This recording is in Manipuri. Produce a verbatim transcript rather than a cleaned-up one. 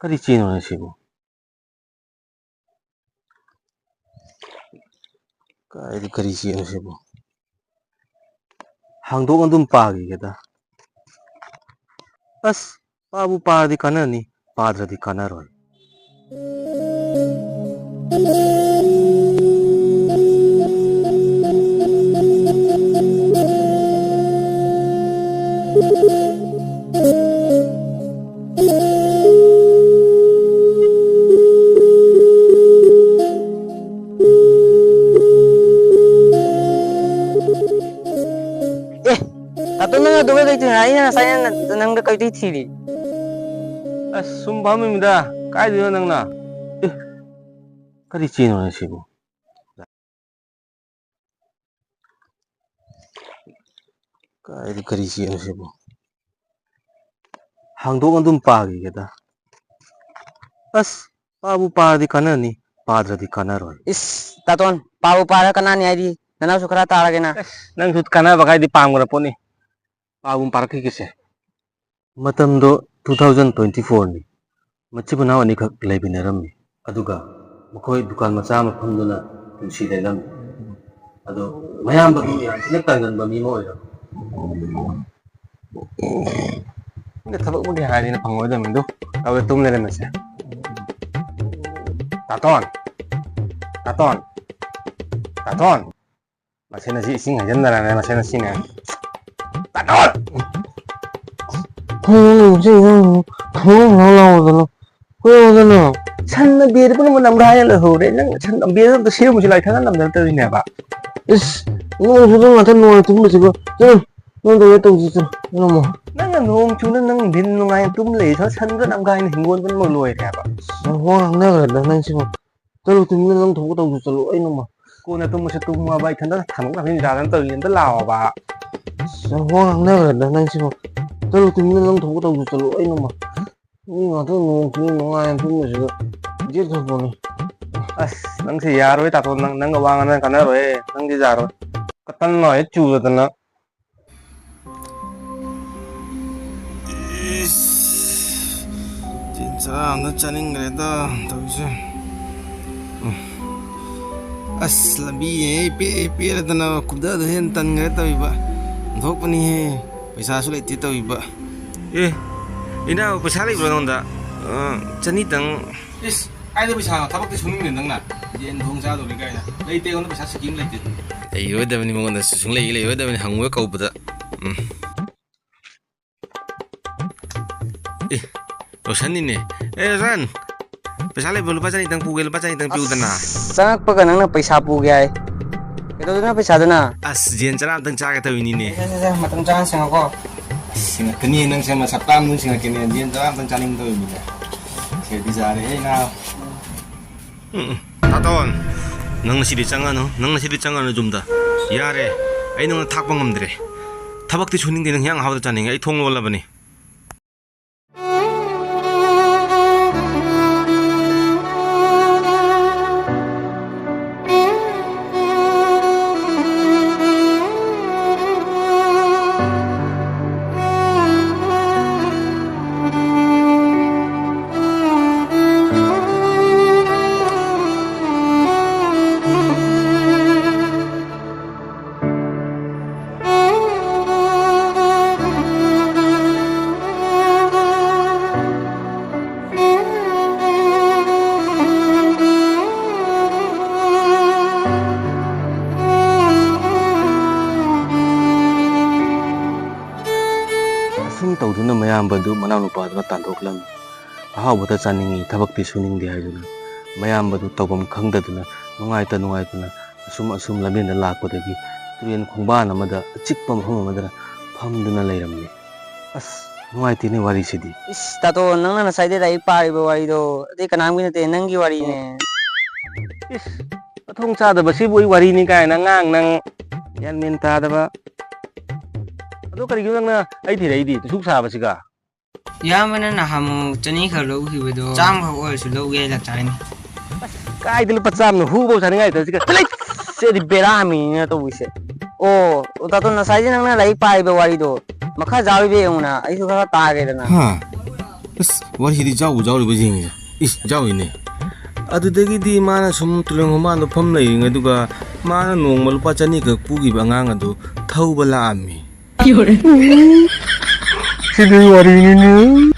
ꯀꯔꯤ ꯆꯦꯅꯣꯅꯦ ꯁꯤꯕꯨ? ꯀꯥꯏꯗꯤ ꯀꯔꯤ ꯆꯦꯅꯣ ꯁꯤꯕꯨ? ꯍꯥꯡꯗꯣꯛ ꯑꯗꯨꯝ ꯄꯥꯈꯤꯒꯦꯗ꯫ ꯑꯁ, ꯄꯥꯕꯨ ꯄꯥꯔꯗꯤ ꯀꯥꯟꯅꯅꯤ, ꯄꯥꯗ꯭ꯔꯗꯤ ꯀꯥꯟꯅꯔꯣꯏ꯫ ꯑꯦ, ꯇꯥꯇꯣ, ꯅꯪ ꯑꯗꯨꯒ ꯀꯩ ꯇꯧꯔꯤꯅꯣ? ꯑꯩꯅ ꯉꯁꯥꯏ ꯅꯪ-, ꯅꯪꯗ ꯀꯩꯗꯩ ꯊꯤꯔꯤ? ꯑꯁ, ꯁꯨꯝ ꯐꯝꯃꯤꯃꯤꯗ꯫ ꯀꯥꯏꯗꯩꯅꯣ ꯅꯪꯅ? ꯑꯦ, ꯀꯔꯤ ꯆꯦꯅꯣꯅꯦ ꯁꯤꯕꯨ? ꯀꯥꯏꯗ ꯀꯔꯤ ꯆꯦꯅꯣ ꯁꯤꯕꯨ? ꯍꯥꯡꯗꯣꯛ ꯑꯗꯨꯝ ꯄꯥꯈꯤꯒꯦꯗ꯫ ꯑꯁ, ꯄꯥꯕꯨ ꯄꯥꯔꯗꯤ ꯀꯥꯟꯅꯅꯤ, ꯄꯥꯗ꯭ꯔꯗꯤ ꯀꯥꯟꯅꯔꯣꯏ꯫ ꯏꯁ, ꯇꯥꯇꯣꯟ, ꯄꯥꯕꯨ ꯄꯥꯔ ꯀꯅꯥꯅꯤ ꯍꯥꯏꯗꯤ? ꯅꯅꯥꯎꯁꯨ ꯈꯔ ꯇꯥꯔꯒꯦꯅ꯫ ꯑꯁ, ꯅꯪꯁꯨ ꯀꯥꯟꯅꯕ ꯀꯥꯏꯗꯤ ꯄꯥꯝꯈ꯭ꯔ ꯄꯣꯠꯅꯤ꯫ ꯄꯥꯕꯨ ꯄꯥꯔꯛꯈꯤꯒꯦꯁꯦ꯫ ꯃꯇꯝꯗꯣ two thousand twenty fourꯅꯤ꯫ ꯃꯆꯤꯟ ꯃꯅꯥꯎ ꯑꯅꯤꯈꯛ ꯂꯩꯃꯤꯟꯅꯔꯝꯃꯤ꯫ ꯑꯗꯨꯒ ꯃꯈꯣꯏ ꯗꯨꯀꯥꯟ ꯃꯆꯥ ꯑꯃ ꯐꯝꯗꯨꯅ ꯄꯨꯟꯁꯤ ꯂꯦꯜꯂꯝꯃꯤ꯫ ꯑꯗꯣ ꯃꯌꯥꯝꯕꯗꯨ ꯌꯥꯝ ꯊꯤꯅ ꯇꯟꯒꯟꯕ ꯃꯤ ꯑꯃ ꯑꯣꯏꯔꯝꯃꯤ꯫ ꯃꯤꯅ ꯊꯕꯛꯄꯨꯗꯤ ꯍꯥꯏꯔꯗꯤ ꯐꯪꯉꯣꯏꯗꯕꯅꯤ ꯑꯗꯨ ꯇꯧꯔꯦ ꯇꯨꯝ ꯂꯩꯔꯝꯃꯤꯁꯦ꯫ ꯇꯥꯇꯣꯟ! ꯇꯥꯇꯣꯟ! ꯇꯥꯇꯣꯟ! ꯃꯁꯦꯟ ꯑꯁꯤ ꯏꯁꯤꯡ ꯍꯩꯖꯤꯟꯅꯔꯅꯦ, ꯃꯁꯦꯟ ꯑꯁꯤꯅꯦ꯫ ꯇꯥꯇꯣꯟ! ꯀꯩꯅꯣ ꯅꯪ ꯍꯧꯖꯤꯛ ꯅꯪ ꯊꯣꯡ ꯂꯥꯎ ꯂꯥꯎꯗꯅ? ꯀꯩꯗꯧꯗꯅꯣ? ꯁꯟꯅ ꯕꯦꯗ ꯄꯨꯝꯅꯃꯛ ꯅꯝꯒꯥꯏꯅ ꯂꯩꯍꯧꯔꯦ꯫ ꯅꯪ ꯁꯟ ꯕꯦꯗ ꯑꯝꯇ ꯁꯦꯝꯃꯨꯁꯤ ꯂꯥꯎ, ꯏꯊꯟꯗ ꯅꯝꯗꯅ ꯇꯧꯔꯤꯅꯦꯕ꯫ ꯏꯁ, ꯅꯣꯡ ꯆꯨꯗꯅ ꯉꯥꯛꯇ ꯅꯨꯡꯉꯥꯏ ꯇꯨꯝꯕꯁꯤꯕꯨ꯫ ꯆꯠꯂꯨ, ꯅꯪ ꯇꯧꯒꯦ ꯇꯧꯁꯤ, ꯆꯠꯂꯨ, ꯅꯪ ꯑꯃꯨꯛ꯫ ꯅꯪꯅ ꯅꯣꯡ ꯆꯨꯅ ꯅꯪ ꯗꯤꯟ ꯅꯨꯡꯉꯥꯏꯅ ꯇꯨꯝ ꯂꯩ, ꯁꯟ-, ꯁꯟꯗ ꯅꯝꯒꯥꯏꯅ ꯍꯤꯡꯒꯣꯜ ꯄꯨꯝꯅꯃꯛ ꯂꯣꯏꯔꯦ ꯍꯥꯏꯕ꯫ ꯏꯁ, ꯅꯪ ꯋꯥ ꯉꯥꯡꯅꯈ꯭ꯔꯦꯗ ꯅꯪ ꯁꯤꯕꯨ꯫ ꯆꯠꯂꯨ, ꯇꯨꯃꯤꯟꯅ ꯅꯪ ꯊꯣꯛꯄ ꯇꯧꯖꯧ, ꯆꯠꯂꯨ, ꯑꯩ ꯅꯣꯡꯃ꯫ ꯀꯣꯟꯅ ꯇꯨꯝꯃꯁꯨ ꯇꯨꯝꯃꯣ ꯍꯥꯏꯕ, ꯏꯊꯟꯇ ꯊꯥꯡꯗꯣꯛ ꯊꯥꯡꯖꯤꯟ ꯌꯥꯗꯅ ꯇꯧꯔꯤꯅꯦ, ꯑꯝꯇ ꯂꯥꯛꯑꯣꯕ꯫ ꯑꯁ, ꯋꯥ ꯉꯥꯡꯅꯈ꯭ꯔꯦꯗ ꯅꯪ ꯁꯤꯕꯨ꯫ ꯆꯠꯂꯨ, ꯇꯨꯃꯤꯟꯅ ꯅꯪ ꯊꯣꯛꯄ ꯇꯧꯖꯧ, ꯆꯠꯂꯨ, ꯑꯩ ꯅꯣꯡꯃ꯫ ꯃꯤ ꯉꯥꯛꯇ ꯅꯣꯡ ꯆꯨꯏ ꯅꯨꯡꯉꯥꯏꯅ ꯇꯨꯝꯕꯁꯤꯗ ꯗꯦꯠ ꯈꯛꯄꯅꯤ꯫ ꯑꯁ, ꯅꯪꯁꯦ ꯌꯥꯔꯣꯏ ꯇꯥꯇꯣꯟ, ꯅꯪ, ꯅꯪꯒ ꯋꯥ ꯉꯥꯡꯅ ꯀꯥꯟꯅꯔꯣꯏ, ꯅꯪꯗꯤ ꯌꯥꯔꯣꯏ꯫ ꯀꯇꯟ ꯂꯣꯏ ꯆꯨꯗꯅ꯫ ꯏꯁ, ꯆꯤꯟ ꯆꯔꯥ ꯑꯝꯇ ꯆꯥꯅꯤꯡꯈ꯭ꯔꯦꯗ ꯇꯧꯔꯤꯁꯦ꯫ ꯎꯝ꯫ ꯑꯁ, ꯂꯝꯕꯤ ꯍꯦꯛ ꯄꯦ-, ꯄꯦꯔꯗꯅ ꯀꯨꯝꯊꯗ ꯍꯦꯟꯅ ꯇꯟꯈ꯭ꯔꯦ ꯇꯧꯔꯤꯕ꯫ ꯑꯣꯟꯊꯣꯛꯄꯅꯤꯍꯦ, ꯄꯩꯁꯥꯁꯨ ꯂꯩꯇꯦ ꯇꯧꯔꯤꯕ꯫ ꯑꯦ, ꯏꯅꯥꯎ, ꯄꯩꯁꯥ ꯂꯩꯕ꯭ꯔꯣ ꯅꯉꯣꯟꯗ? ꯑ, ꯆꯅꯤꯇꯪ꯫ ꯏꯁ, ꯀꯥꯏꯗ ꯄꯩꯁꯥꯅꯣ? ꯊꯕꯛꯇꯤ ꯁꯨꯅꯤꯡꯗꯦ ꯅꯪꯅ꯫ ꯌꯦꯟ ꯊꯣꯡ ꯆꯥꯗꯧꯔꯤ ꯀꯥꯏꯅ꯫ ꯂꯩꯇꯦ, ꯑꯩꯉꯣꯟꯗ ꯄꯩꯁꯥ ꯁꯤꯀꯤ ꯑꯃ ꯂꯩꯇꯦ꯫ ꯂꯩꯔꯣꯏꯗꯕꯅꯤ, ꯃꯉꯣꯟꯗ ꯁꯨꯡꯂꯩ ꯂꯩꯔꯣꯏꯗꯕꯅꯤ, ꯍꯪꯉꯨꯔ ꯀꯧꯕꯗ꯫ ꯎꯝ꯫ ꯑꯦ, ꯔꯣꯁꯟꯅꯤꯅꯦ꯫ ꯑꯦ, ꯔꯣꯁꯟ, ꯄꯩꯁꯥ ꯂꯩꯕ꯭ꯔꯣ? ꯂꯨꯄꯥ ꯆꯅꯤꯇꯪ ꯄꯨꯒꯦ, ꯂꯨꯄꯥ ꯆꯅꯤꯇꯪ ꯄꯤꯌꯨꯗꯅ꯫ ꯑꯁ, ꯆꯪꯉꯛꯄꯒ ꯅꯪꯅ ꯄꯩꯁꯥ ꯄꯨꯒꯦ ꯍꯥꯏ꯫ ꯀꯩꯗꯧꯗꯣꯏꯅꯣ ꯄꯩꯁꯥꯗꯨꯅ? ꯑꯁ, ꯌꯦꯟ ꯆꯔꯥ ꯑꯝꯇꯪ ꯆꯥꯒꯦ ꯇꯧꯔꯤꯅꯤꯅꯦ꯫ ꯁꯦ, ꯁꯦ, ꯁꯦ, ꯃꯇꯝ ꯆꯥꯅ ꯁꯦꯡꯉꯛꯀꯣ꯫ ꯑꯁ, ꯁꯤꯡꯉꯛꯀꯅꯤ, ꯅꯪ ꯁꯦꯝꯕ ꯁꯞꯇꯥ ꯑꯃ ꯁꯤꯡꯉꯛꯀꯅꯤ꯫ ꯌꯦꯟ ꯆꯔꯥ ꯑꯝꯇꯪ ꯆꯥꯅꯤꯡꯗꯧꯔꯤꯅꯤꯅꯦ꯫ ꯁꯦꯗꯤ ꯆꯥꯔꯦꯍꯦ, ꯅꯥꯕ꯫ ꯎꯝ, ꯎꯝ꯫ ꯇꯥꯇꯣꯟ, ꯅꯪ ꯉꯁꯤꯗꯤ ꯆꯪꯉꯅꯨ, ꯅꯪ ꯉꯁꯤꯗꯤ ꯆꯪꯉꯅꯨ ꯌꯨꯝꯗ꯫ ꯌꯥꯔꯦ, ꯑꯩ ꯅꯉꯣꯟꯗ ꯊꯥꯛꯄ ꯉꯝꯗ꯭ꯔꯦ꯫ ꯊꯕꯛꯇꯤ ꯁꯨꯅꯤꯡꯗꯦ, ꯅꯪ ꯍꯤꯟꯖꯥꯡ ꯑꯍꯥꯎꯕꯗ ꯆꯥꯅꯤꯡꯉꯦ, ꯑꯩ ꯊꯣꯡ ꯂꯣꯜꯂꯕꯅꯤ꯫ ꯑꯁꯨꯝ ꯇꯧꯗꯨꯅ ꯃꯌꯥꯝꯕꯗꯨ ꯃꯅꯥꯎꯅꯨꯄꯥꯗꯨꯅ ꯇꯥꯟꯊꯣꯛꯂꯝꯃꯤ꯫ ꯑꯍꯥꯎꯕꯇ ꯆꯥꯅꯤꯡꯏ, ꯊꯕꯛꯇꯤ ꯁꯨꯅꯤꯡꯗꯦ ꯍꯥꯏꯗꯨꯅ ꯃꯌꯥꯝꯕꯗꯨ ꯇꯧꯐꯝ ꯈꯪꯗꯗꯨꯅ ꯅꯨꯡꯉꯥꯏꯇ ꯅꯨꯡꯉꯥꯏꯇꯅ ꯑꯁꯨꯝ ꯑꯁꯨꯝ ꯂꯝꯕꯦꯟꯗ ꯂꯥꯛꯄꯗꯒꯤ ꯇꯨꯔꯦꯟ ꯈꯣꯡꯕꯥꯟ ꯑꯃꯗ ꯑꯆꯤꯛꯄ ꯃꯐꯝ ꯑꯃꯗ ꯐꯝꯗꯨꯅ ꯂꯩꯔꯝꯃꯤ꯫ ꯑꯁ, ꯅꯨꯡꯉꯥꯏꯇꯦꯅꯦ ꯋꯥꯔꯤꯁꯤꯗꯤ꯫ ꯏꯁ, ꯇꯥꯇꯣ, ꯅꯪꯅ ꯉꯁꯥꯏꯗꯩ ꯂꯥꯏꯔꯤꯛ ꯄꯥꯔꯤꯕ ꯋꯥꯔꯤꯗꯣ, ꯑꯇꯩ ꯀꯅꯥꯝꯒꯤ ꯅꯠꯇꯦ, ꯅꯪꯒꯤ ꯋꯥꯔꯤꯅꯦ꯫ ꯏꯁ, ꯃꯊꯣꯡ ꯆꯥꯗꯕ ꯁꯤꯕꯨ ꯑꯩ ꯋꯥꯔꯤꯅꯤ ꯀꯥꯏꯅ ꯑꯉꯥꯡ ꯅꯪ ꯒ꯭ꯌꯥꯟ ꯃꯦꯟ ꯇꯥꯗꯕ꯫ ꯑꯗꯣ ꯀꯔꯤꯒꯤꯅꯣ ꯅꯪꯅ ꯑꯩ ꯊꯤꯔꯛꯏꯗꯤ ꯇꯨꯁꯨꯛ ꯁꯥꯕꯁꯤꯒ? ꯏꯌꯥꯝꯕꯅ ꯅꯍꯥꯟꯃꯨꯛ ꯆꯅꯤ ꯈꯛ ꯂꯧꯈꯤꯕꯗꯣ ꯆꯥꯝꯃꯈꯛ ꯑꯣꯏꯔꯁꯨ ꯂꯧꯒꯦ ꯍꯥꯏꯅ ꯂꯥꯛꯆꯔꯤꯅꯤ꯫ ꯀꯥꯏꯗ ꯂꯨꯄꯥ ꯆꯥꯝꯃꯅꯣ? ꯍꯨꯕꯧ ꯆꯥꯅꯤꯡꯉꯥꯏ ꯂꯩꯇꯕꯁꯤꯒ꯫ ꯆꯠꯂꯣ! ꯁꯤꯗꯤ ꯕꯦꯔꯥꯃꯤꯅꯤꯅ ꯇꯧꯕꯤꯁꯦ꯫ ꯑꯣ, ꯑꯣ, ꯇꯥꯇꯣꯟ, ꯉꯁꯥꯏꯗꯤ ꯅꯪꯅ ꯂꯥꯏꯔꯤꯛ ꯄꯥꯔꯤꯕ ꯋꯥꯔꯤꯗꯣ ꯃꯈꯥ ꯆꯥꯔꯤꯕ ꯌꯦꯡꯉꯨꯅ, ꯑꯩꯁꯨ ꯈꯔ ꯇꯥꯒꯦꯗꯅ꯫ ꯍꯥ? ꯑꯁ, ꯋꯥꯔꯤꯗꯤ ꯌꯥꯎꯕꯨ ꯌꯥꯎꯔꯤꯕ ꯌꯦꯡꯉꯤꯁꯦ꯫ ꯏꯁ, ꯌꯥꯎꯏꯅꯦ꯫ ꯑꯗꯨꯗꯒꯤꯗꯤ ꯃꯥꯅ ꯁꯨꯝ ꯇꯨꯔꯦꯜ ꯃꯄꯥꯟꯗ ꯐꯝ ꯂꯩꯔꯤꯉꯩꯗꯨꯒ ꯃꯥꯅ ꯅꯣꯡꯃ ꯂꯨꯄꯥ ꯆꯅꯤ ꯈꯛ ꯄꯨꯈꯤꯕ ꯑꯉꯥꯡ ꯑꯗꯨ ꯊꯧꯕ ꯂꯥꯛꯑꯝꯃꯤ꯫ ꯁꯤꯗꯤ ꯋꯥꯔꯤꯅꯤꯅꯦ꯫